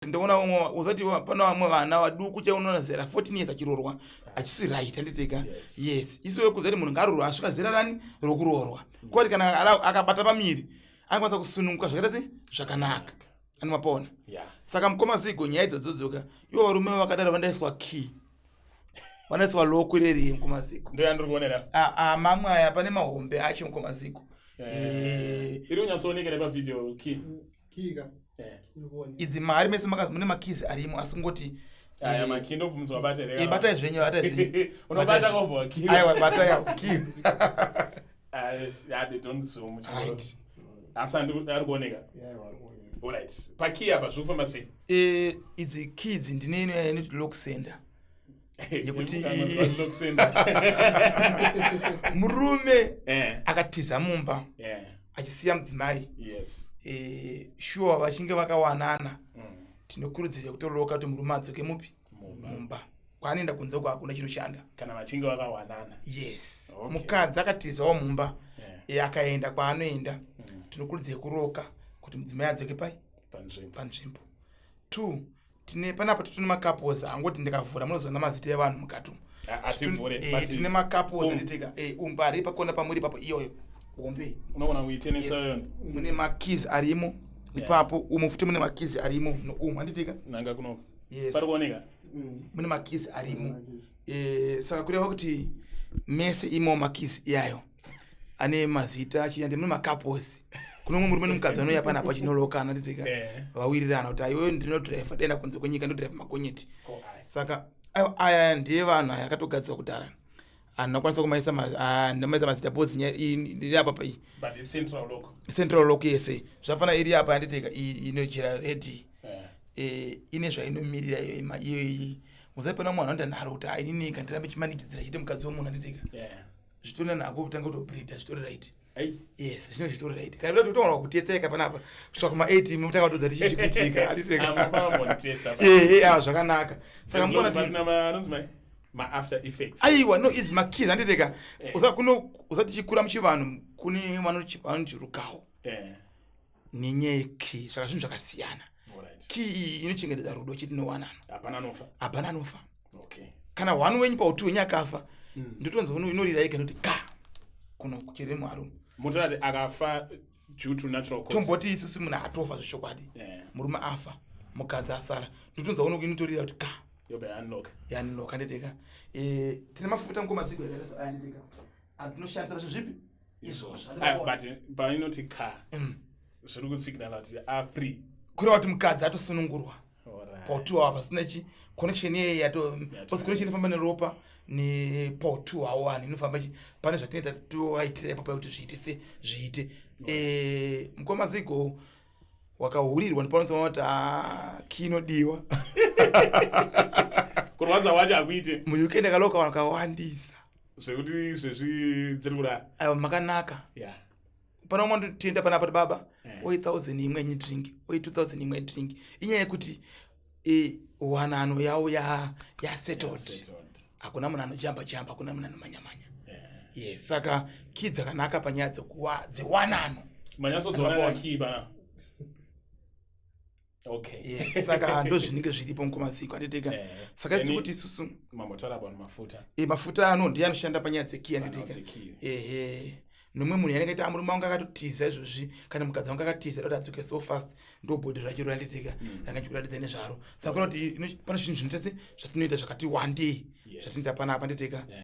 Ndoona vamwe, usati pana vamwe vana vaduku chaunoona zera 14 years achiroorwa, achisi right, handiteka? Yes, isu kuzati munhu ngaroorwa asvika zera rani rokuroorwa, kwati kana akabata pamiri anokwanisa kusununguka zvakaita se zvakanaka, anomapona. Saka mukoma Zigo, nyaya idzodzodzoka ivo varume vakadaro vandaiswa key, vandaiswa lock reri, mukoma Zigo. Ndoyandiri kuonera. Mamwe aya pane mahombe acho, mukoma Zigo. Iri kunyatsoonekera pavideo key? Kika. Idzi mari mese mune makeys arimo, asi kungoti Aya makey ndobvumidzwa bata here? Batai zvenyu, batai zvenyu. Unobata kobva key. Aiwa, batai key. Yeah, they don't zoom. Right. Asi ari kuoneka. Alright, pakey apa zviri kufamba sei? Idzi keys ndine ino inoti lock center yekuti Lock center. Murume akatiza mumba achisiya mudzimai, sure vachinge vakawanana, tinokurudzira kutoloka kuti murume adzoke mupi? Mumba. Kwaanoenda kunze uko hakuna chinoshanda. Kana vachinge vakawanana. Yes. Mukadzi akatizawo mumba, akaenda kwaanoenda, tinokurudzira kuroka kuti mudzimai adzoke pai? Panzvimbo. Panzvimbo. Two, tine panapa tine macouples angoti ndikavhura munozoona mazita evanhu mukati umu. Ativhure. Tine macouples anditika umba ari pakona pamuri ipapo, iyoyo hombe. Unogona kuitenesa yona. Mune makeys arimo ipapo, umu futi mune makeys arimo noumu, handitika? Nanga kunoko. Yes. Pari kuoneka. Mune makeys arimo. Saka kureva kuti mese imo makeys iyayo ane mazita achiyande mune macouples. Kune umwe murume nemukadzi anouya panapa achinolokana, nditika? Vawirirana kuti aiwe, ndinodhiraivha, daenda kunze kwenyika, ndodhiraivha magonyeti. Ko aya? Saka aiwa, aya ndiye vanhu aya akatogadzirwa kudhara, handinakwanisa kumaisa ndinomaisa mazita because nyaya iyi ndiri apa pa iyi. But it's central lock. Central lock yese zvafana iri apa, yanditeka iyi inojera red. Ine zvainomirira iyo iyo iyi. Muzai pana mwana anoita nharo kuti ainini kandirambe chimanikidzira chiite mukadzi wemunhu, anditika? Zvitori nako kutanga kutobreeda, zvitori right. Ai. Yes, zvino zvitori right. Kana kuti kutoona kutetseka panapa kusvika kuma 8, mutanga kutodza tichi chikuitika, anditika? Mufana mbonditesta. Zvakanaka. Saka muona kuti anonzi mai ma-after effects. Aiwa, no, izi makeys, handiteka? Usa kuno usati tichikura muchivanhu kune vanoti rukawo nenyaya yekey, saka zvinhu zvakasiyana. Key iyi inochengetedza rudo chiti nowanana. Hapana anofa. Hapana anofa. Kana one wenyu pauti wenyu akafa, ndotonzi inorira yega noti ka kuno kuchere mwaro. Mutorati akafa due to natural causes. Tomboti isusu munhu atofa zvechokwadi, murume afa, mukadzi asara, ndotonzi uno inotorira kuti ka. Yobva yaunlock. Yanloka, ndeteka. Tine mafuta ngomaziko yakaita aya, ndeteka, atinoshandisa zvinhu zvipi izvozvo. Ah, but painoti ka, zviri kutsignala kuti afree. Kureva kuti mukadzi atosunungurwa pautu awa, pasina chi connection iyeye yato because connection inofamba neropa nepautu awo vanhu inofamba chi pane zvatinoita tovaitira ipapo kuti zviite se zviite. Mukoma Zigo, wakahurirwa ndipanotsama kuti key inodiwa. Kurwadza wacho akuite. MuUK ndakaloka vanhu vakawandisa. Zvekuti izvezvi dziri kurara. Aiwa, makanaka. Pana umwe ndotenda panapa kuti baba, oi 1000 imwe yenyu drink, oi 2000 imwe drink. Inyaya yekuti wanano yavo yasettled. Settled. Hakuna munhu anojamba jamba, hakuna munhu anomanyamanya. Yes, saka key dzakanaka panyaya dzewanano. Manyatsodzorana. Mapona. Key pana, okay. Yes, saka ndo zvinenge zviripo, mukomaziko, anditeka? Saka isi kuti isusu Mambotaura about mafuta. Mafuta ano ndiye anoshanda panyaya dzekey, anditeka? Dzekey. Ehe, nomwe munhu yanenge aita murume wangu akatotiza izvozvi, kana mukadzi wangu akatiza, doti adzoke so fast, ndo bhodhi racho randiteka ranga chikuratidza nezvaro. Saka kuna kuti pane zvinhu zvinoita se zvatinoita zvakati wandei zvatinoita panapa, nditeka?